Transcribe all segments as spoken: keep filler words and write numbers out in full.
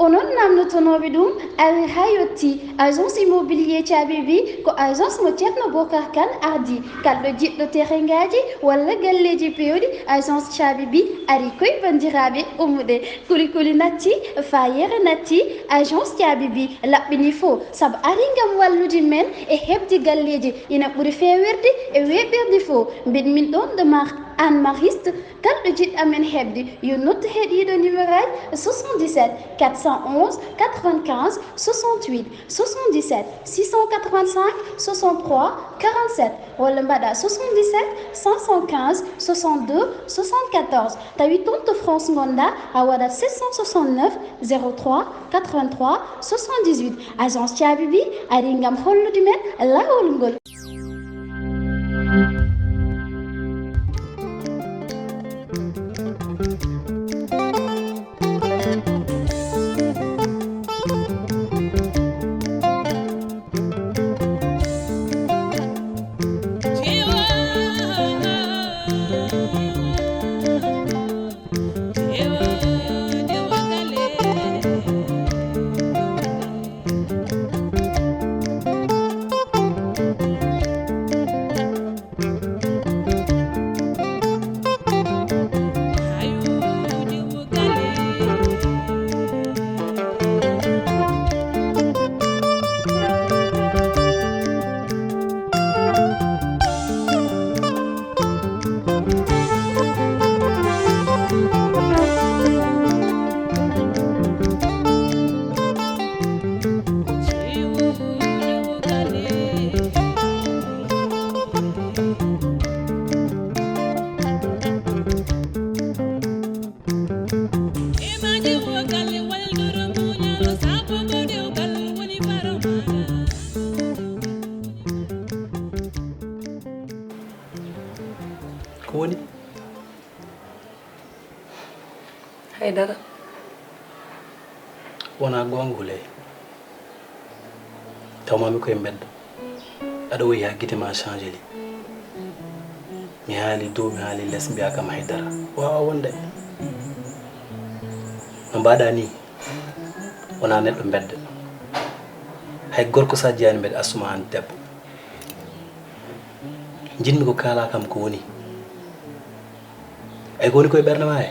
Onon naamnotonooɓe ɗum ari haa yotti. Agence immobilier Caabi Bi ko agence mo Ceerno Bokar Kan ardi. Kalɗo jiɗɗo terengaaji walla galleeji peewɗi, agence Caabi Bi ari koy banndiraaɓe ummude. Kulikuli natti, faayeere natti, agence Caabi Bi laɓɓini fo sabu ari ngam wallude men e heɓde galleeji ina ɓuri feewirde e weeɓirde fo. Mbiɗ min ɗoon de marque Anne Mariste. Kalɗo jiɗɗo amen heɓde, yo noddu he ɗiiɗo numéro aji: soixante-dix-sept quatre cent onze quatre-vingt-quinze soixante-huit, soixante-dix-sept six cent quatre-vingt-cinq soixante-trois quarante-sept, walla mbaɗa soixante-dix-sept cinq cent quinze soixante-deux soixante-quatorze. Tawi toon to France ngonɗa, a waɗat sept cent soixante-neuf zéro trois quatre-vingt-trois soixante-dix-huit. Agence Caabi Bi ari ngam hollude men laawol ngol. Ko woni? Haydara. Wonaa goonga, Huley. Tawmaami ko e mbedda. Aɗa woyi haa gite ma changeli. Mi haali dow, mi haali les, mbiyaa kam haydara. Waawaa wonde. No mbaɗa ni, wonaa neɗɗo mbedda. Hay gorko sa jiyaani mbedda, astuma aan debbo. Njiɗmi ko kaalaa kam ko woni. Ay ko woni koye ɓernde ma he?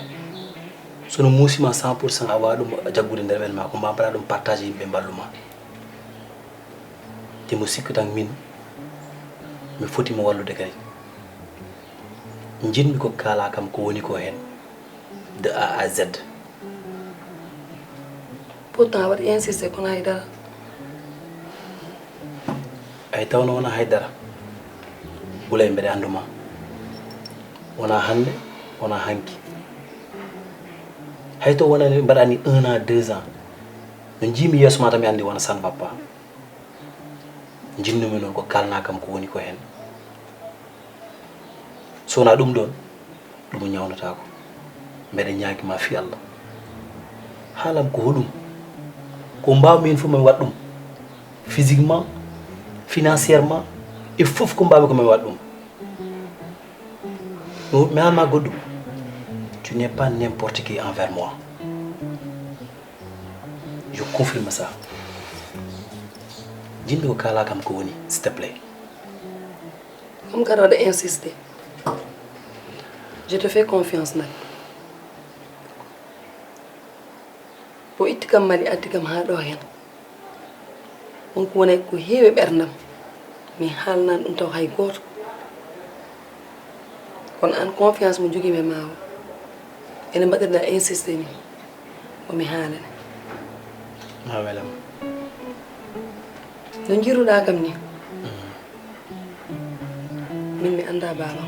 Sono muusima cent pour cent, a waawa ɗum jaggude nder ɓernde ma, ko mbaɗa ɗum partage, yimɓe mballu ma. Te mo sikku tan min, mi foti mo wallude kadi. Njiɗmi ko kaalaa kam ko woni ko heen, de A à Z. Pourtant, waɗi insisté kono hay dara. Ay tawno wona hay dara. Huley, mbeɗa anndu ma. Wona hannde, wona hanki. Hay to wonani mbaɗani un an, deux ans. No njiimi yeeso ma tan mi anndi wona ça ne va pas. Njinnumi noon ko kaalnaa kam ko woni ko heen. So wonaa ɗum ɗoon, ɗum ñawnataako. Mbeɗa ñaagi ma fii Allah. Haalam ko hoɗum? Ko mbaawmi heen fof, mi waɗ ɗum. Physiquement, financièrement, e fof ko mbaawmi ko mi waɗ ɗum. Mi haalma goɗɗum. Tu n'es pas n'importe qui envers moi. Je confirme ça. Njiɗmi ko kaalaa kam ko woni, s'il te plaît. Comme kadi aɗa insisté. Je te fais confiance nag. O itti kam Mali, addi kam haa ɗo heen. Won ko woni ko heewi e ɓerndam. Mi haalnaani ɗum taw hay gooto. Kono aan, confiance mo njogiimi e maa o, ene mbaɗirɗaa insisté ni, ko mi haalane. Ma welam. No njiiruɗaa kam ni? Mm. Min mi anndaa baaba.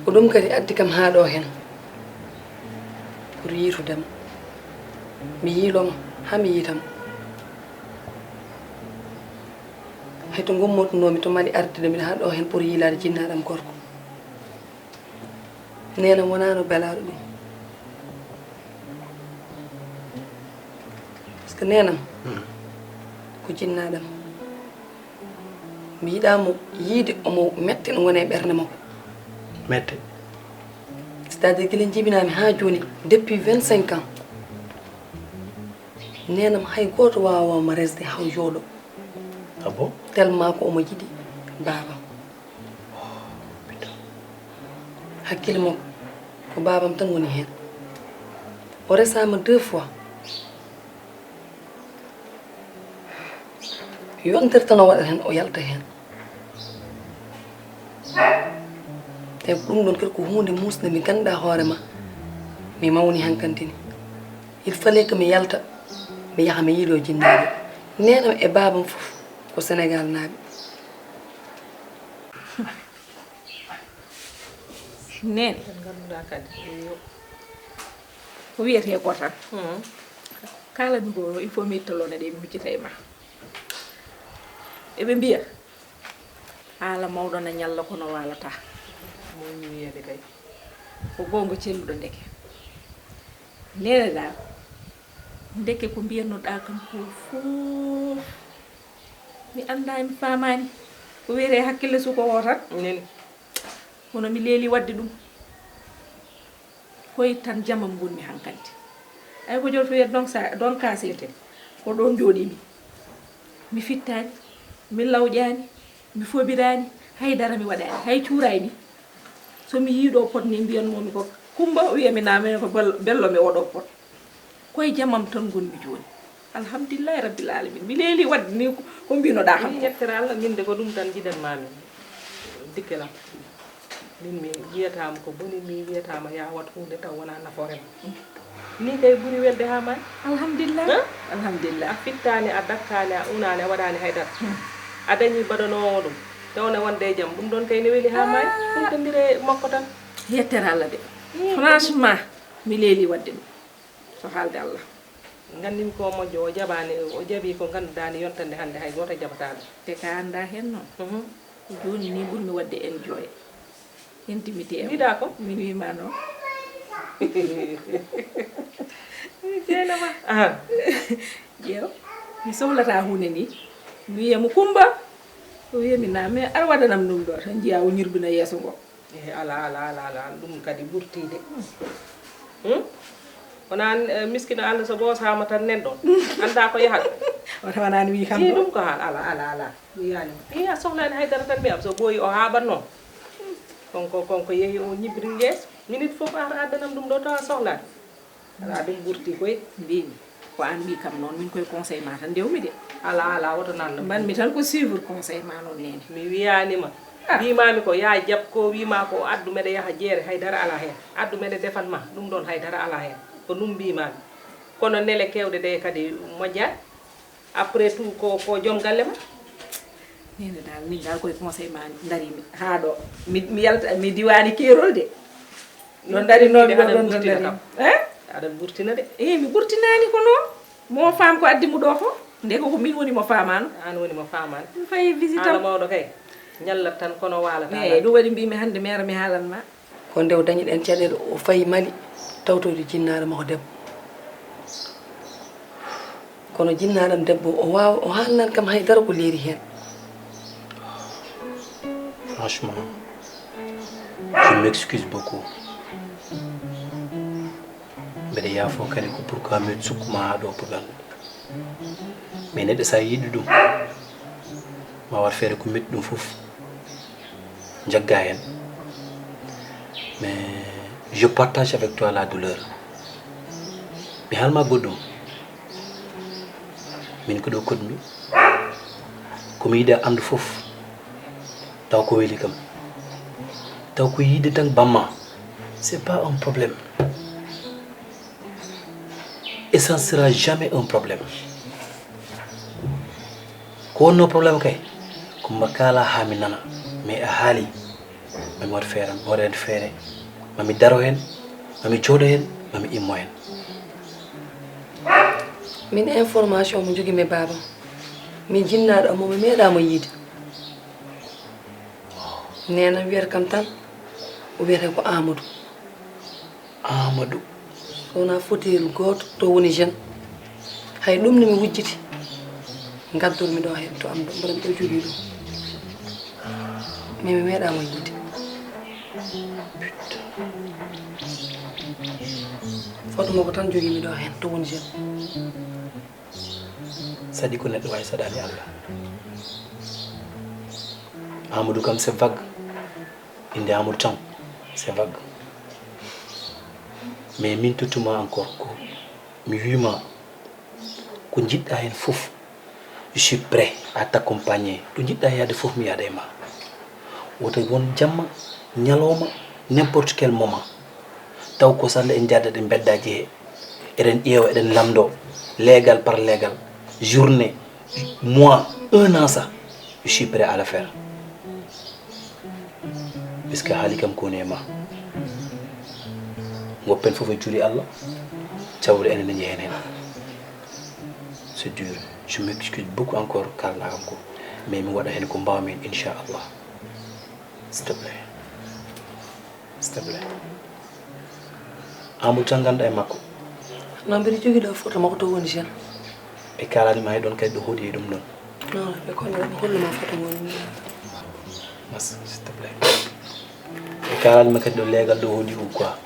Ko ɗum kadi addi kam haa ɗo heen, pour yiitude mo. Mi yiiloo mo, haa mi yiita mo. Hay to ngummotonoomi to Mali, artude mbiɗa haa ɗo heen pour yiilaade jinnaaɗo am gorko. Neenam wonaano belaaɗo ɗum. Parce que neenam, hmm, ko jinnaaɗo am. Mi yiɗaa mo yiide omo metti no woni e ɓernde makko. Metti. Daade gila jibinaami haa jooni, depuis vingt-cinq ans, neenam hay gooto waawaa ma resde haw jooɗo. Ah bon? Tellement ko omo yiɗi baabam. Hakkille makko ko baabam tan woni heen. O resaama deux fois. Yontere tan o waɗata heen, o yalta heen. Te ko ɗum ɗon kadi ko huunde muusnde mi ganduɗa hoore ma. Mi mawni hankantini. Il fallait que mi yalta, mi yaha mi yiido jinnaade. Neenam e baabam fof ko Senegal naaɓe. Neene, ko wiyetee ko tan. Kala mi goro, il faut mi itta lone ɗe mi huccita e ma. Eɓe mbiya, haala mawɗo na ñalla kono waalata. Mawni wiyeede kay. Ko goonga celluɗo ndeke. Neene daal, ndeke ko mbiyannoɗaa kam ko fof mi anndaa, mi faamaani. Ko wiyetee hakkille suka o tan. Neene. Kono mi leeli waɗde ɗum. Koye tan jamam ngonmi hankadi. Ay ko jolfo wiyata donc sa donc kaasete. Ko ɗoon njooɗimi. Mi fittaani, mi lawƴaani, mi fobiraani, hay dara mi waɗaani, hay cuuraay ni. So mi yii ɗo pot ni mbiyanmoo mi ko Kumba, wiya mi naamene ko bello mi oɗo pot. Koye jamam tan ngonmi jooni. Alhamdulillahi rabbil alamin. Mi leeli waɗde ni ko mbinoɗaa kam. Yettere Allah, min de ko ɗum tan jiɗanmaami. Dikkelam. Min mi wiyataama ko boni mi wiyataama yaa wat huunde taw wonaa nafoore ma. Ni kay ɓuri welde haa maay. Alhamdulillah. Alhamdulillah. A fittaani, a dakkaani, a unaani, a waɗaani hay dara. A dañi baɗanoowo ɗum. Tawne wonde e jam. Ɗum ɗon kay ne weli haa maay. Huntondire makko tan. Yettere Allah de. Franchement, mi leeli waɗde ɗum. So haalde Allah. Nganndimi ko moƴƴo, o jaɓaani, o jaɓi ko ngannduɗaa ni yontande hannde hay gooto jaɓataa ɗum. Te ka anndaa heen noon. Ko jooni ni ɓurmi waɗde enjoy. Intimité am. Mbiɗa ko? Min wiima noon. Jeynaba. Aha. Ƴeew, mi sohlata huunde ni. Mi wiya mo Kumba. O wiya mi na, mais aɗa waɗanam ɗum ɗo. Tan njiya o ñirbina yeeso ngo. Eh, ala, ala, ala, ala, ɗum kadi ɓurtii de. Hmm? Wonaa, eh, miskino Allah so ɓoosaama tan nen ɗon. Anndaa ko yahata. Wata wonaa mi wi kam. Ɗum ko haal, ala, ala, ala. Mi wiyaani ma. Eh, a sohlaani hay dara tan mi am so ɓooyi o haaɓat noon. Kon ko, kon ko yehi o ñibbiri ngees. Minute fof a addanam ɗum ɗo tawa a sohlaani. Ala ɗum ɓurti koy. Mbimi ko an wi kam noon, min koy conseil ma tan ndewmi de. Ala, ala, woto nan. Mbanmi tan ko suivre conseil ma noon, Neene. Mi wiyaani ma. Ah. Wimami ko yaa jaɓ ko wima ko addu meɗa yaha jeere, hay dara ala heen. Addu meɗa defan ma, ɗum ɗon hay dara ala heen. Ko ɗum mbimami. Kono nele kewɗe ɗe kadi moƴƴaani. Après tout ko, ko joom galle ma. Neene dal, min dal koye conseil ma darimi haa ɗo. Mi, mi yalta, mi diwani keerol de. Ɗon darinomi ɗo, ɗon darimi. Eh? Aɗa ɓurtina de. Eh, mi ɓurtinani ko noon. Mo faam ko addi mo ɗo ko. Nde ko, ko min woni mo faamano. An woni mo faamano. Ɗum fayi visitam. Haala mawɗo kay. Ñallat tan kono waalata. Eh, ɗum waɗi mbimi hannde meere mi haalan ma. Ko nde o dañi ɗen caɗeele, o fayi Mali tawtoyde jinnaaɗo makko debbo. Kono jinnaaɗo am debbo o waawa, o haalnan kam hay dara ko leeri heen. Franchement, je m'excuse beaucoup. Mbeɗa yaafo kadi ko pourquoi mi sukkuma haa ɗo pour lan. Mais neɗɗo sa yiɗi ɗum, ma waɗ feere ko metti ɗum fof. Jagga heen. Mais je partage avec toi la douleur. Mi haalma goɗɗum. Min ko ɗo koɗmi. Ko mi yiɗa anndu fof. Taw ko weli kam. Taw ko yiɗde tan bamma. C'est pas un problème. Et ça ne sera jamais un problème. Ko wonno problème kay, ko mba kaala haa mi nana, mais a haali. Mami waɗ feere, mi waɗa heen feere. Mami daro heen, mami jooɗo heen, mami immo heen. Min information mo jogimi e baabam. Min jinnaaɗo am mo mi meeɗaa mo yiide. Neenam wiyata kam tan, o wiyata ko Amadou. Amadou. So wonaa fotel gooto to woni jeune. Hay ɗum ne mi wujjiti. Ngaddormi ɗo heen to am ɗo, mbaɗa mi ɗo jogii ɗum. Mais mi meeɗaa mo yiide. Putain. Hoto mo ko tan jogii mi ɗo heen, to woni jeune. Saɗi ko neɗɗo waawi saɗaani Allah. Amadou kam, c'est vague. Innde Amadou tan, c'est vague. Mais min tottuma encore ko mi wiima ko njiɗɗa heen fof, je suis prêt à t'accompagner. Ɗo njiɗɗa yaade fof mi yaada e ma. Wota won jamma, ñalawma, n'importe quel moment. Taw ko sannde en njaada ɗe mbeddaaji he. Eɗen ƴeewa, eɗen lamndoo, leegal par leegal, journée, mois, un an sax, je suis prêt à le faire. Puisque haali kam ko woni e ma. Ngoppen fof e juuɗe Allah, cawre enen ne njehen heen. C'est dur. Je m'excuse beaucoup encore kaalɗa kam ko. Mais mi waɗa heen ko mbaawmi heen, inchallah. S'il te plaît. S'il te plaît. Amadou tan ngannduɗaa e makko. Non, mbiɗa jogii ɗo photo makko to woni jeune. Ɓe kaalaani ma hay ɗoon kadi ɗo hoɗi e ɗum ɗoon. Non, ɓe kono ɓe hollu ma photo mum. Mas, s'il te plaît. Ɓe kaalaani ma kadi ɗo leegal ɗo hoɗi ou quoi.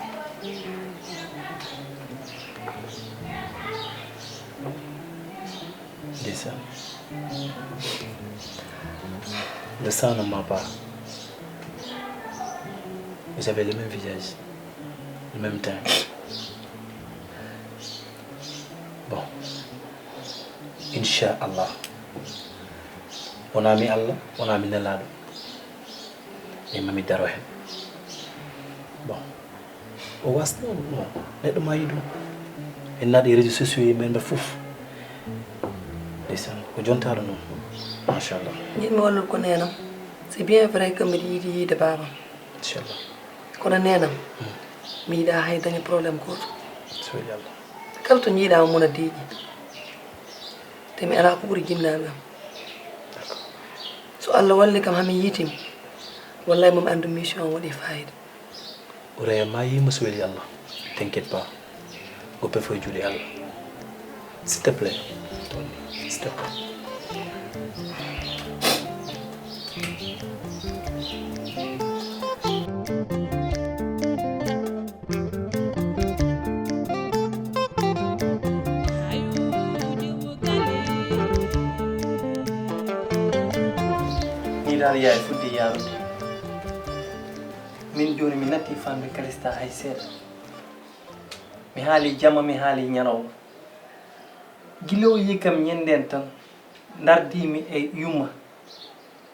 Ndeysaan. Le sang ne ment pas. Vous avez le même visage, le même teint. Bon. Inchallah. Wonaa mi Allah, wonaa mi nelaaɗo. E mami daro heen. Bon. O wasno, non. Neɗɗo maayi ɗum. En naati e réseaux sociaux e men mbaɗa fof. Ndeysaan, ko jontaaɗo noon. Machallah. Jiɗmi wallude ko neenam. C'est bien vrai que mbiɗa yiɗi yiide baabam. Inchallah. Kono neenam, mi yiɗaa hay daña problème gooto. So weli Allah. Kala to njiiɗaa mo mona deeƴi. Te mi alaa ko ɓuri jinnaaɓe am. D'accord. So Allah walli kam, haa mi yiitima, wallay mo mi anndu mission o waɗi fayida. Houraya, ma yiima so weli Allah. T'inquiète pas. Ngoppen fof e juuɗe Allah. S'il te plaît. S'il te plaît. Ni dal yaay fudde yaarude. Min jooni mi natti famde Kalista hay seeɗa. Mi haali jamma, mi haali ñalawma. Gila o yi kam ñenndeen tan, ndardiimi e yumma.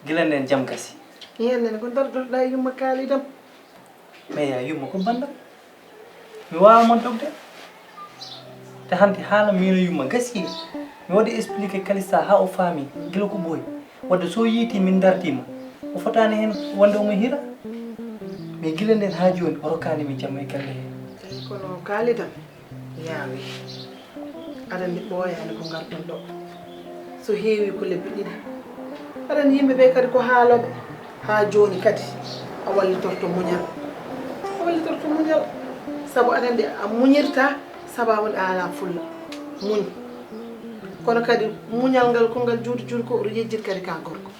Gila ndeen jam gasi. Ñenndeen ko ndardotoɗaa e yumma kaalidam. Mais yaa yumma ko banndam. Mi waawaa mon dogde. Te hanti haala miino yumma gasi. Mi waɗi expliqué Kalista haa o faami gila ko ɓooyi. Wadde so yiiti min ndardiima, o fotaani heen wonde omo hira. Mais gila ndeen haa jooni, o rokkaani mi jamma e galle hee. Eyi, kono kaalidam yaawi. Aɗa anndi ɓooyaani ko ngarton ɗo. So heewi ko lebbi ɗiɗi. Aɗa anndi yimɓe ɓe kadi ko haalooɓe. Haa jooni kadi a wallitorto muñal. A wallitorto muñal. Sabu aɗa anndi a muñirta sabu a woni a alaa fulla. Muñ. Kono kadi muñal ngal ko ngal juuti juuti ko oɗo yejjit kadi ka gorko.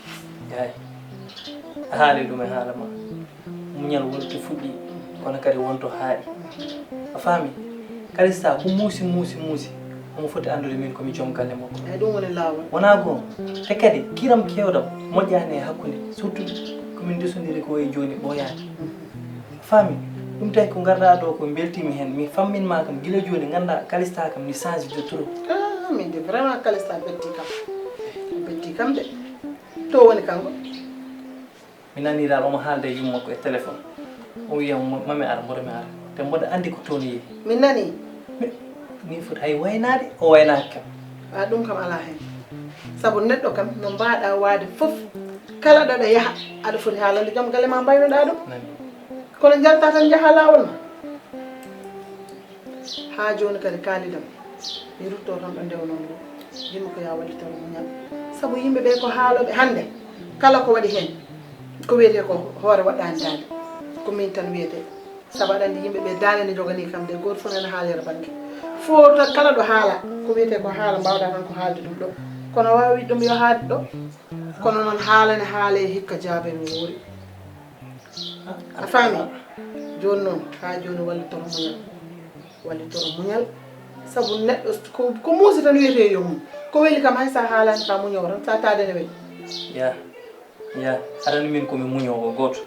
Yaay. A haali ɗum e haala ma. Muñal wonti fuɗɗi, kono kadi wonto haaɗi. A faami? Kalista ko muusi, muusi, muusi. Omo foti anndude min ko mi joom galle makko. Eyi, ɗum woni laawol. Wonaa goonga. Te kadi, kiram keewɗam moƴƴaani e hakkunde, surtout ko min ndesondiri ko e jooni ɓooyaani. A faami? Ɗum tawi ko ngarɗaa ɗo ko mbeltiimi heen. Mi fammin ma kam gila jooni, nganndaa Kalista kam ni change de trop. Ah, min de vraiment Kalista betti kam. Betti kam de. To woni kanko? Mi nanii dal omo haalda e yumma makko e téléphone. O wiya mo, "Mami ara, mboɗo mi ara." Te mboɗo anndi ko toon yehi. Mi nanii? Mi, ni foti hay waynaade, o waynaaki kam. A ɗum kam alaa heen. Sabu neɗɗo kam, no mbaaɗaa waade fof, kala ɗo ɗa yaha, aɗa foti haalande joom galle ma mbaynoɗaa ɗum. Nani. Kono njaltaa tan njahaa laawol ma. Haa jooni kadi kaalidam, mi rutto tan ɗo ndewnon ɗo. Yimɓe ko yaa wallitoro muñal. Sabu yimɓe ɓe ko haalooɓe hannde, kala ko waɗi heen, ko wiyetee ko hoore waɗɗaani daande. Ko min tan wiyetee. Sabu aɗa anndi yimɓe ɓe daande nde njoganii kam nde, gooto fof nana haalira bannge. Fof tan kala ɗo haala, ko wiyetee ko haala mbaawɗaa tan ko haalde ɗum ɗo. Kono waawi ɗum yo haalde ɗo. Kono noon haala ne haalee hikka jaabe mi wuuri. A faami? Jooni noon, haa jooni wallitoro muñal. Wallitoro muñal, sabu neɗɗo ko, ko muusi tan wiyetee yo muñ. Ko weli kam hay so a haalaani ka muñoowo tan, so a taade ne weli. Ya, ya, aɗa anndi min ko mi muñoowo gooto.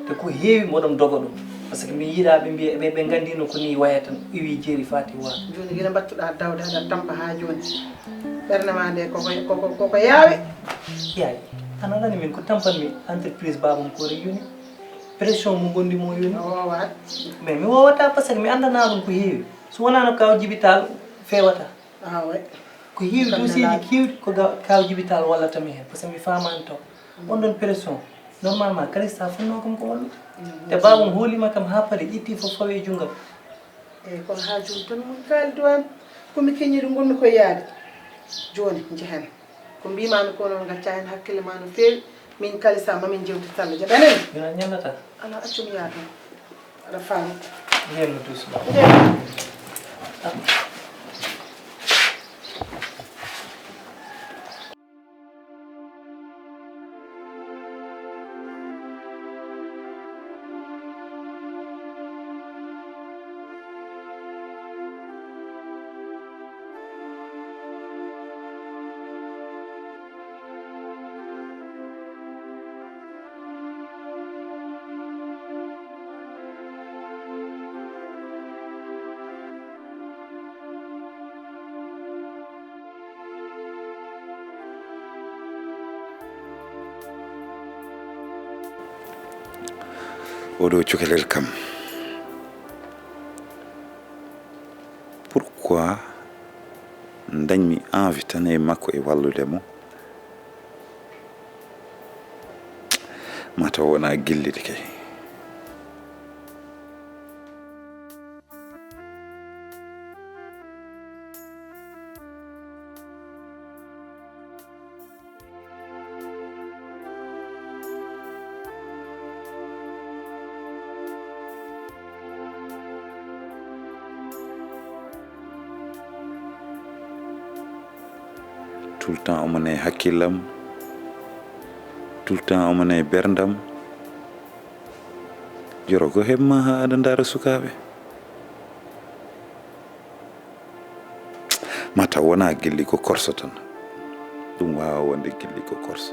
Te ko heewi mboɗon doga ɗum. Parce que mi yiɗaa ɓe mbiya, ɓe, ɓe nganndiino ko nii wayata tan, iwi jeeri faati waalo. Jooni gila mbattuɗaa dawde aɗa tampa haa jooni. Ɓernde ma nde koko, koko, koko yaawi. Yaay, an aɗa anndi min ko tampanmi entreprise baabam ko yoni. Pression mo ngonndi mo yoni. A woowaani. Mais mi woowataa parce que mi anndanaa ɗum ko heewi. So wonaano kaw Jibi Taal feewata. Ah, ouais. Ko heewi dossier ji keewɗi ko ga-, kaw Jibi Taal wallata mi heen, parce que mi faamaani taw. On ɗon pression, normalement, Kalista fotnoo kam ko wallude. Mm. Te baabam hoolii ma kam haa paari, ƴetti fof fawi e junngam. Eey, kono haa jooni tan mon kaali duwaan. Ko mi keñiiɗo ngonmi ko yaade. Jooni, njehen. Ko mbiimaami ko noon, ngaccaa heen hakkille ma no feewi. Min Kalisa, ma min njewte talla jaɓanen. Mina ñamata. Alaa, accu mi yaha toon. Aɗa faami. Ndeen no doucement. Ndeen. Oɗo cukalel kam, pourquoi dañmi envie tan e makko e wallude mo? Mataw wona gilliɗi kay. Tout le temps omo nayi hakkillam, tout le temps omo nayi berndam. Joro ko heɓma haa aɗa ndaara sukaaɓe. Mataw wona gilli ko korso tan. Ɗum waawa wonde gilli ko korso.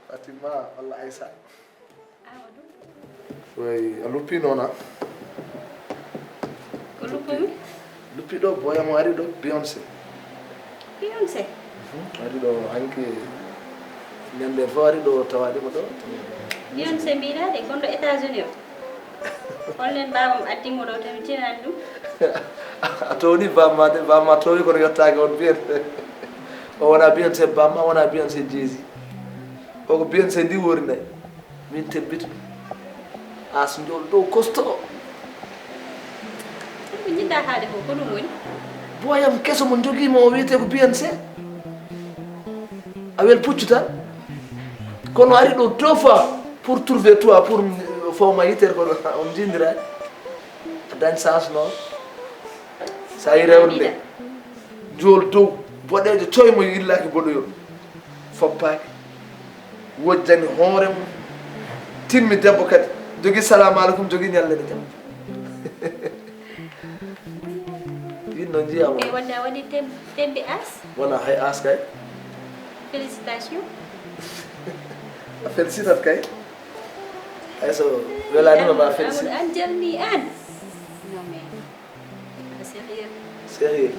Fatima walla Aïssa? Amadou. Way, a luppi noon, a? Ko luppumi? Luppi ɗo, boya mo ari ɗo, Beyoncé. Beyoncé? Mhm, ari ɗo hanki, ñande fof ari ɗo, tawaɗi mo ɗo. Beyoncé mbiɗa de, gonɗo États-Unis o. Hollen baabam addi mo ɗo, to mi tinani ɗum. A towni bamma de, bamma towi kono yettaaki on Beyoncé. O wona Beyoncé bamma, wona Beyoncé Jay-Z. O ko Beyoncé ndi wori nayi. Min tebbita. As njol dow costaud. Ko jiɗɗa haalde ko, ko ɗum woni? Boyam keso mo jogii mo, o wiyetee ko Beyoncé. A wel puccu tan. Kono ari ɗo deux fois pour trouver toi, pour, euh, fawma yitere kono on njindirani. A dañ chance noon. Sa yi rewde nde. Jool dow, boɗeejo coy mo yillaaki boɗoyol. Foppaaki. Wojjani hoore mum. Timmi debbo kadi. Jogi salamu aleykum, jogi ñallere jam. Yinno njiya mo. E wonde a waɗi tem-, tembe as? Wona hay as kay. Félicitations. A felicitat kay. Hay so welaanima ma Amadou, felisi. Amadou, an jalni an. Non, mais, aɗa sérieux. Sérieux.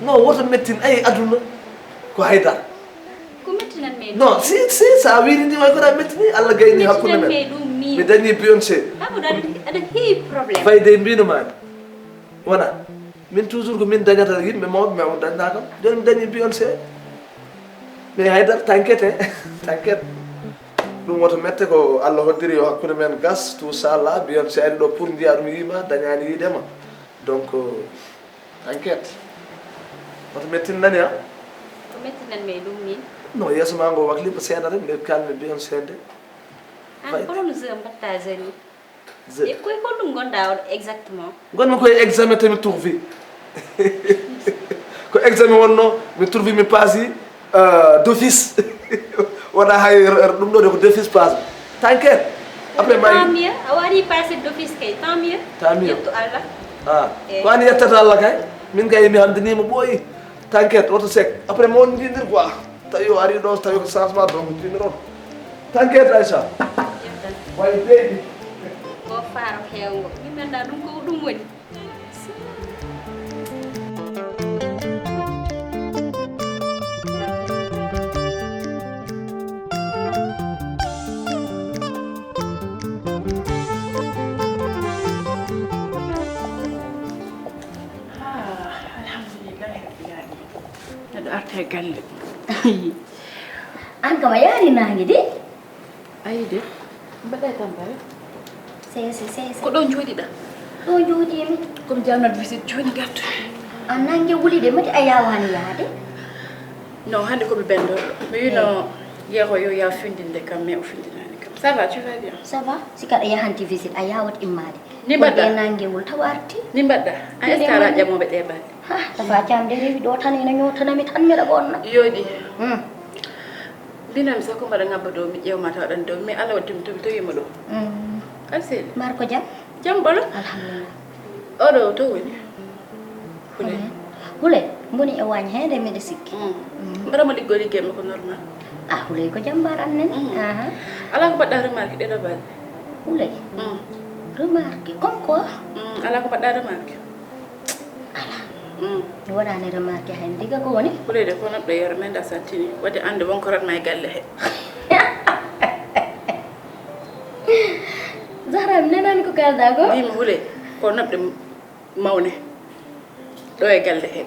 Non, woto mettin, ay, aduna ko haydara. Ko mettinan men. Non, si, si, sa wiridi way ko da mettini, Allah gayni hakkunde men. Mettinan men ɗum min. Mi dañi Beyoncé. Amadou, aɗa, aɗa heewi problème. Fayde mbino ma. Wona. Min toujours ko min dañata yimɓe mawɓe, mais on dañna kam. Joni mi dañi Beyoncé. Mais haydara, t'inquiète, hein. T'inquiète. Ɗum woto mette, ko Allah hoddiri yo hakkunde men gas, tout ça là. Beyoncé ari ɗo pour njiya ɗum yiima, dañaani yiidema. Donc, euh, t'inquiète. Woto mettin nani, a? Ko mettinan me ɗum min. Non, yeeso ma ngo wakli ko seeɗa rek, nde kalmi be on seede. An kono no jeu mbatta jeu ni? E koye holɗum ngonɗa on exactement? Ngonmi koye examen te mi trouvi. Ko examen wonno, mi trouvi mi paasi, euh, d'office. Wona hay ɗum ɗo de ko d'office paasi. T'inquiète. Après ma tant mieux, a waɗi passé d'office kay, tant mieux. Tant mieux. Yettu Allah. Ah. Ko an yettata Allah kay. Min kay mi handinima ɓooyi. T'inquiète, woto sek. Après mo on njindir quoi. Tawi o ari ɗo, tawi ko changement donc njinir on. T'inquiète Aïcha. Way baby. Ko faaro hewngo. Mi menda ɗum ko ɗum woni. Alhamdulillahi rabbil alamin. Neɗɗo arta e galle. An kam a yaari naange de. Ayi de. Mbaɗa e tampere. Sese sese. Ko ɗo jooɗiɗa? Ɗo jooɗimi. Komi jawnat visite jooni gartu. A nange wuli de mati a yawani yaade. Non, hannde komi bendo. Mi wino yeho yo ya findinde kam mais o findinani kam. Ça va, tu vas bien? Ça va. Si kaɗa yahanti visite a yawat immade. Ni mbaɗɗa? Nangewol taw arti. Ni mbaɗɗa? A est-ce que a ara ƴamooɓe ɗe balɗe? Ha, tafa camde rewi ɗo tan ina ñotanami tan mbiɗa ɓonna. Yooɗi. Mbinami sax ko mbaɗa ngabba ɗo mi ƴeewma taw ɗan dow mais Allah waɗi mi tomi tawima ɗo. Aɗa seeɗi? Mbar ko jam? Jam ɓolo. Alhamdulillah. Oɗo to woni? Huley. Huley mboni e waañ he nde miɗa sikki. Mbaɗa mo liggo ligge makko normal. A huley ko jam mbar an nen. Alaa ko mbaɗɗa remarque ɗeɗo balɗe? Huley. Remarque comme quoi? Alaa ko mbaɗɗa remarque? Alaa. Mi waɗaani remarque hay ndiga ko woni? Huley de ko noɗɗo yero men da santini wadde annde won ko ratma e galle he. Zahra mi nanani ko kalda ko? Mbimi huley ko noɓɗe mawne ɗo e galle he.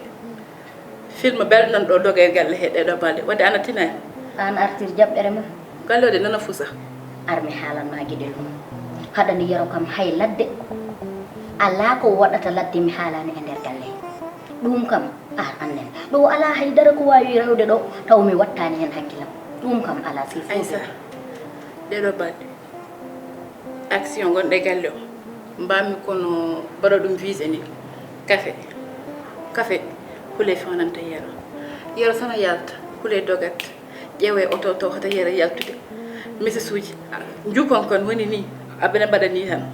Film belɗo nan ɗo doga e galle he ɗeɗo balɗe wadde ana tinani. An artir jaɓɓere ma. Galle o de nana fusa. Ar mi haalan ma geɗel mum. Haɗani yero kam hay ladde. Alaa ko waɗata ladde mi haalani e nder galle he. Ɗum kam ar annen ɗo alaa hay dara ko wawi rewde ɗo taw mi wattani hen hakkilam. Ɗum kam alaa sifo. Aisa. Ɗeɗo balɗe. Action gonɗo e galle o mbammi kono mbaɗa ɗum vise ni. Kafe kafe. Huley fawnanta yero yero sana yalta. Huley dogat ƴeewe oto taw hata yero yaltude. Message uji jukon kon woni ni. Aɓene mbaɗa ni tan.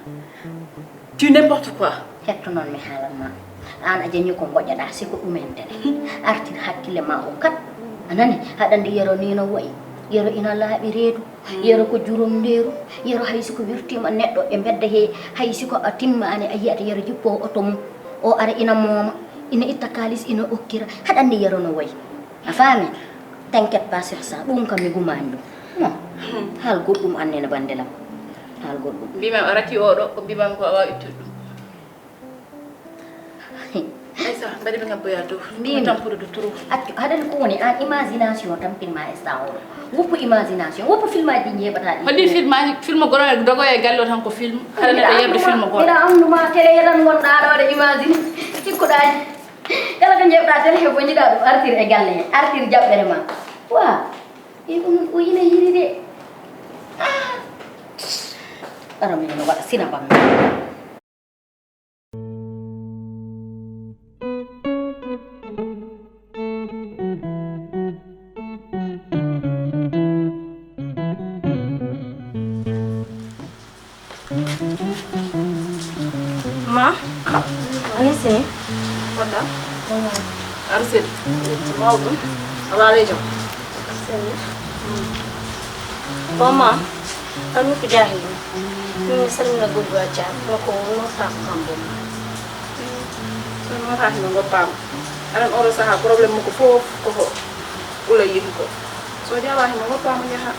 Tu n'importe quoi. Hetto noon mi haalan ma. Aan a jañi ko ngoƴƴaɗaa si ko ɗum en tene. Artir hakkille ma o kat. A nani? Haɗande yero ni no wayi. Yero ina laaɓi reedu. Yero ko jurum ndeeru. Yero hay si ko wirtiima neɗɗo e mbedda he hay si ko a timmaani a yiyata yero jippoo oto mum. O ara ina mooma. Ina itta kaalis ina okkira. Haɗande yero no wayi. A faami? T'inquiète pas sur ça. Ɗum kam mi gumaani ɗum. Non. Haal goɗɗum annene bannde lam. Haal goɗɗum. Mbimam a raki oɗo ko mbimam ko a wawi ittude ɗum. Aysa mbaɗi ɓe ngabboya dow. Mbimi tampude do turu. Accu haɗani ko woni an imagination tampinma instant oɗo. Woppu imagination woppu filmaji ɗi jeeɓata ɗi. Holli filmaji film goro e dogoya e galle o tan ko film. Haɗa neɗɗo yebde film goro. Mbiɗa annuma télé tan gonɗa aɗa waɗa imagine cikkuɗaji. Kala ko jeeɓɗa télé he ko jiɗa ɗum artir e galle he artir jaɓɓere ma. Wa. E ɗum o ina yiɗi de. Ara min no waɗa sina bammi. Ma. Ani sini. Wala. Arsel. Mawɗum. Alaa leejo. Ko ma. Kanu ko jaahi. Min mi salmina guddu acca. Mo ko wonno fa ko kambo. Ɗum wata hino ngoppaama. Aɗan oɗo saha problème makko fof koko ɓula yehi ko. So jawa hino ngoppaama yaha.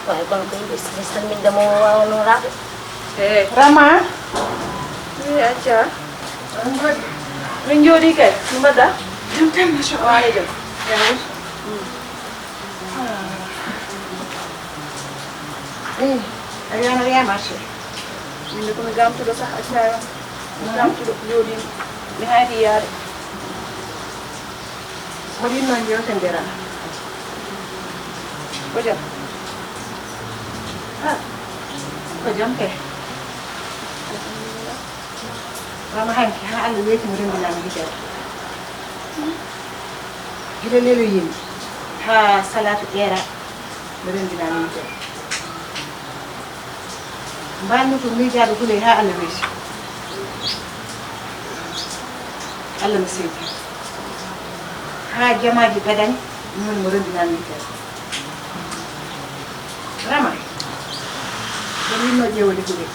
Waawi kono ko yimɓe sigi salminde mo waawano raɓe. Eey. Rama. Eey acca. Min njooɗii kay. No mbaɗɗa? Jam tan machallah. Waale jam. Eey. A wiyano wiya marché. Min de komi gamtuɗo sah acca. Gamtuɗo ko jooɗii. Mi hayti yaade. Mboɗo yinno jewtondira. Ko jam? Ah, ko jam kay. Rama hanki haa Allah weeti mo renndinaani gite. Gila lelo yimɓe haa salaatu ƴeera mo renndinaani gite. Mbaal-mi ko miijaaɗo guley haa Allah weeti. Allah mi seedi. Haa jamaaji gadani, ɗum woni mo renndinaani gite. Rama, ko mi yinno ƴeewde guley.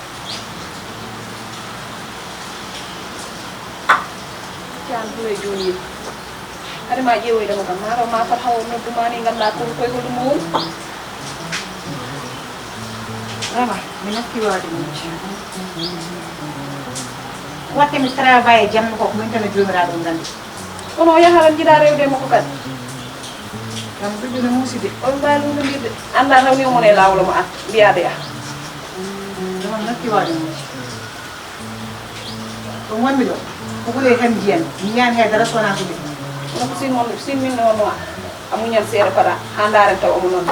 Caan guley jooni yehi. Hari ma ƴeewoyde mo kam, maa taw ma fat hawo noddu ma ni, nganndaa ko koye hoɗum o woni. Rama, mi natti waade mujji. Watte mi travail e jamma ko, ko min tan e Joomiraaɗo nganndi. Kono o yaha tan jiɗa rewde e makko kadi. Kam ɓiɗɗo no muusi de. On mbaawi ɗum ɗondirde. Annda taw ni o mon e laawol mo arta, mbiyaade yaha. Rama, mi natti waade mujji. Ɗum wonmi ɗo, ko guley tan njiyan, mi yiyan hay dara so wonaa guley. Kono ko sin wonno, sin min no wonno a muñan seeɗa paɗa haa ndaaren taw omo noon.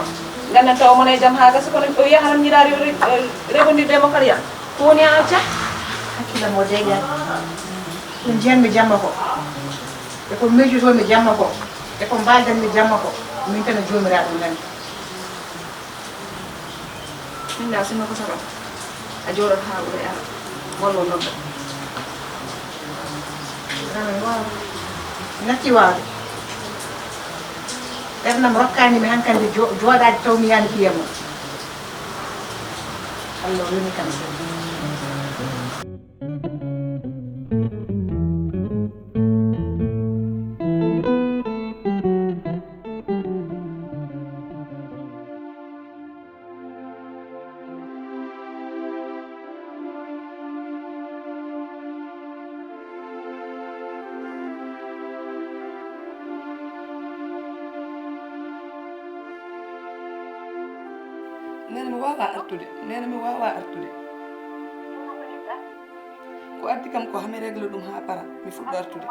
Ngannden taw omo e jam haa gasa, kono o wiya haram njiɗaari o re-, eh, rebondirde e mo kala yaa. Ko woni a acca? Hakkille mo deƴƴa. Ko njiyanmi jamma ko, e ko miijotoomi jamma ko, e ko mbaaldanmi jamma ko, min tan e Joomiraaɗo nganndi. Min da sinno ko saɗa a jooɗata haa ɓure ara walla o nodda. Rama mi waawa. Mi natti waawde. Ɓernam rokkaani mi hankande jo-, jooɗaade taw mi yaani kiyam o. Allah woni kam. Neene mi waawaa artude, neene mi waawaa artude. Ko addi kam ko hami regle ɗum haa para, mi fuɗɗo artude.